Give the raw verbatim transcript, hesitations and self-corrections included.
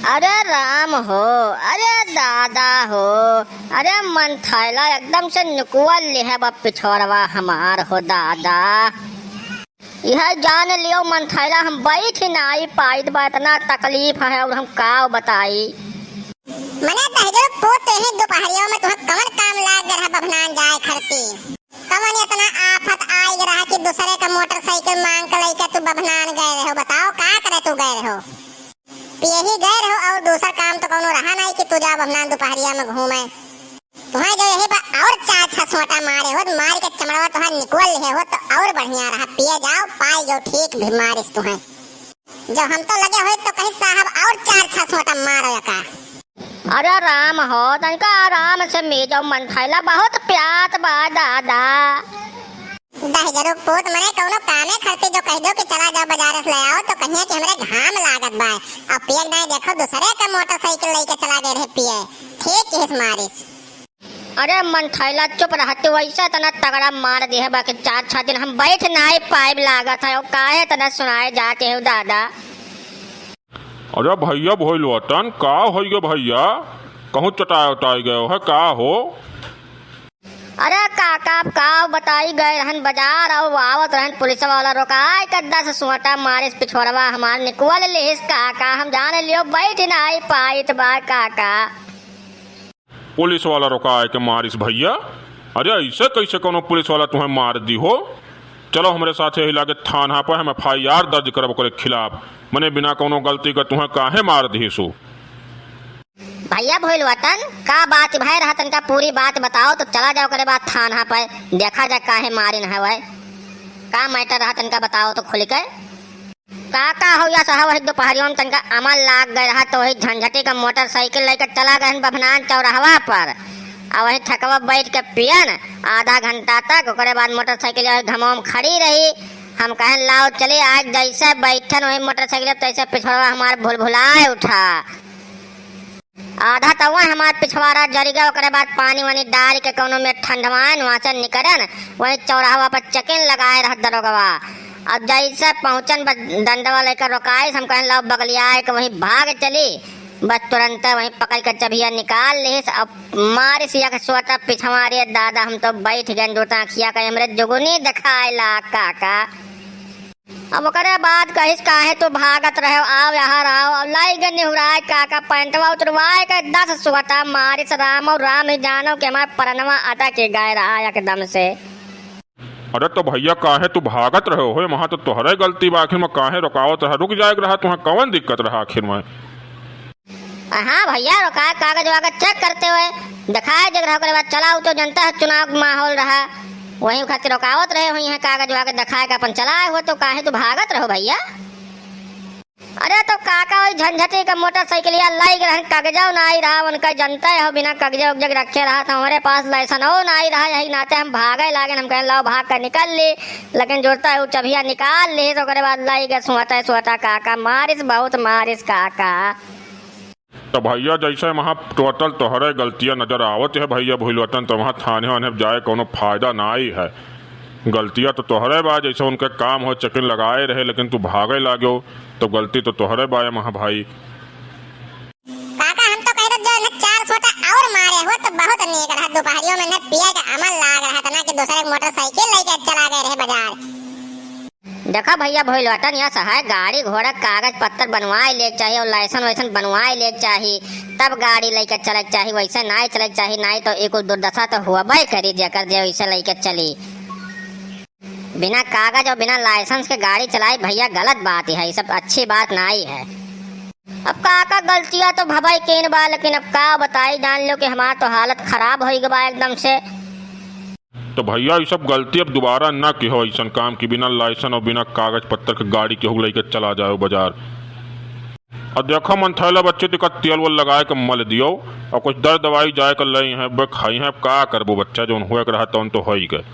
अरे राम हो, अरे दादा हो, अरे मंथैला एकदम से निकुअल लिहे बा पिछोड़वा हमार हो दादा। यह जान लियो मंथैला, हम बैठ नाई पाइत बा, इतना तकलीफ है और हम का बताई। मने दहिजरो पूत, यही दुपहरियों में तुहे कवन काम लाग गए रहा बभनान जाए खरती? कवन इतना आफत आइ गए रहा कि दूसरे का मोटरसाइकिल मांग के लइके तू बभनान गए रहो? बताओ का करे तू गए रहो? पियही गए रहो और दूसर काम तो कौनो रहा नहीं कि तू जाओ बभनान दुपहरिया में घूमे। तुहे जो यही पर और चार छह सोटा मारे होत, मार के चमड़वा तुहे निकोल लिहे होत तो और बढ़िया रहा। पिए जाओ, पाई जो ठीक भी मारिस तुहे। जब हम तो लगे होई तो कहीं साहब और चार छह सोटा मारो एका। अरे राम हो, तनिका आराम से मीजो मंथैला, बहुत प्यास बा दादा। दहिजरो पूत मने कौनो कामे खरती जो कहि दो कि चला जाओ बजारे से ले आओ तो कहिए कि हमरे घाम लागत बा। अब पियक नहीं देखो दूसरे का मोटरसाइकिल लइके चला गए रहे पिए। ठीक किहिस मारिस। अरे मंथैला चुप रह तू, वैसे इतना तगड़ा मार दिहे बा कि चार छह दिन हम बैठ नाई पाइब लागत है, और काहे इतना सुनाए जाते हो दादा? अरे भइया भोलवतन, का होइगे भइया? कहूँ चटाए उटाए गए हो, का हो? अरे काका, अब का बताई, गए रहन बजार, और आवत रहन पुलिस वाला रोकाए के दस सोटा मारिस पिछोड़वा हमार निकुअल लिहिस काका, हम जान लियो बैठ नाई पाइत बा काका। पुलिस वाला रोकाए के मारिस भइया? अरे ऐसे कैसे कौनो पुलिस वाला तुहे मार दी हो? चलो हमरे साथे यही लागे थाना पे, हम एफ आई आर दर्ज करब ओकरे खिलाफ। मने बिना कौनो गलती के तुहे काहे मार दिहिसु? भइया भोलवतन, का बात भय रहा, तनका पूरी बात बताओ तो चला जाओ ओकरे बाद थाना पे, देखा जाए काहे मारिन है वह। का मैटर रहा तनका बताओ तो खुल के। का का हो या साहब, वही दुपहरियों में तनका अमल लाग गए रहा, तो वही झंझटी का मोटरसाइकिल लेकर चला गए बभनान चौराहवा पर, और वही ठकवा बैठ के पियन आधा घंटा तक। ओकरे बाद मोटरसाइकिल वही घमवा में खड़ी रही। हम कहन लाओ चली, आज जैसे बैठन वही मोटरसाइकिल तैसे पिछड़वा हमार भुलभुलाए उठा। आधा तो वह हमार पिछवाड़ा जरि गया, ओकरे बाद पानी वानी डाल के कौनो में ठंडवाइन, वहाँ से निकरन, वही चौराहवा पर चेकिन लगाए रहत दरोगवा। अब जैसे पहुँचन बस डंडवा लेकर रोकाइस, हम कहन लाओ बगलिया के वहीं भाग चली। बस तुरंत वहीं पकड़ के चबिया निकाल लिहिस। अब मारिस एक सोटा पिछवा रे दादा, हम तो बैठ गए, दो आँखिया का हमरे जुगुनी दिखाए ला काका। अब ओकरे बाद कहिस, "काहे तू भागत रहे हो? आओ यहाँ रहो।" अब लाई गए निहुराए काका, पैंटवा उतरवाए के दस सोटा मारिस राम, और राम ही जानो कि हमार परनवा अटक गए रहा एकदम से। अरे तो भइया, काहे तू भागत रहे हो? वहाँ तो तोहरे गलती बा, आखिर में काहे रुकावत रहा? रुक जाए के रहा, तुहाँ कौन दिक्कत रहा आखिर में? हाँ भइया, रोकाए कागज वागज चेक करते हुए दिखाए दे रहा, ओकरे बाद चलाओ तो जनता है चुनाव के माहौल रहा, वही खातिर रोकावत रहे हुई हैं कागज वागज दिखाए के अपन चलाए हुए, तो काहे तू भागत रहो भइया? अरे तो काका वही झंझटी का मोटरसाइकिलिया लाइग रहन, कागजो नाई रहा उनका, जनता हो बिना कागजे उगजे के रखे रहा था, हमारे पास लाइसेंस हो नाई रहा, यही नाते हम भागे लागेन, हम कहें लाओ भाग कर निकल ली, लेकिन जुड़ता है वो चबिया निकाल ली, तो ओकरे बाद लाइग सोता सोता काका मारिस, बहुत मारिस काका। तो भइया, जैसे वहाँ टोटल तोहरे गलतियाँ नजर आवत है भइया भोलवतन, तो वहाँ थाने वाने जाए कौनो फायदा नाई है। गलतियाँ तो तोहरे बा, जैसे उनके काम हो, चेकिन लगाए रहे, लेकिन तू भागे लाग्यो, तो गलती तो तोहरे बा वहाँ भाई। काका, हम तो कह रहे जो इन्हें चार सोटा और मारे हो तो बहुत नीक रहा, दोपहरियों में इन्हें पिए के अमल लाग रहा था ना कि दूसरे मोटरसाइकिल लेके चला गए रहे बाजार। देखा भइया भोलवतन, यस है, गाड़ी घोड़ा कागज पत्तर बनवाए ले के चाही और लाइसेंस वाइसेंस बनवाए ले के चाही, तब गाड़ी लेके चले के चाही, वैसे नाई चले के चाही, नाई तो एक दुर्दशा तो होबे करी जेकर जे वैसे लेके चली। बिना कागज और बिना लाइसेंस के गाड़ी चलाई भइया, गलत बात है, ये सब अच्छी बात नाई है। अब काका गलतियाँ तो भवाई केन बा, लेकिन अब का बताई, जान लो कि हमार तो हालत खराब होई गवा एकदम से। तो भइया, ई सब गलती अब दोबारा ना किहो, ऐसन काम कि बिना लाइसेंस और बिना कागज पत्तर के गाड़ी केहू लेके चला जाओ बाजार। और देखो मंथैला बच्चे, तेका तेल वेल लगाए के मल दियो और कुछ दर्द दवाई जाए के लई हैं, बे खाई हैं। अब का करबो बच्चा, जौन हुए के रहा तौन तो होई गए।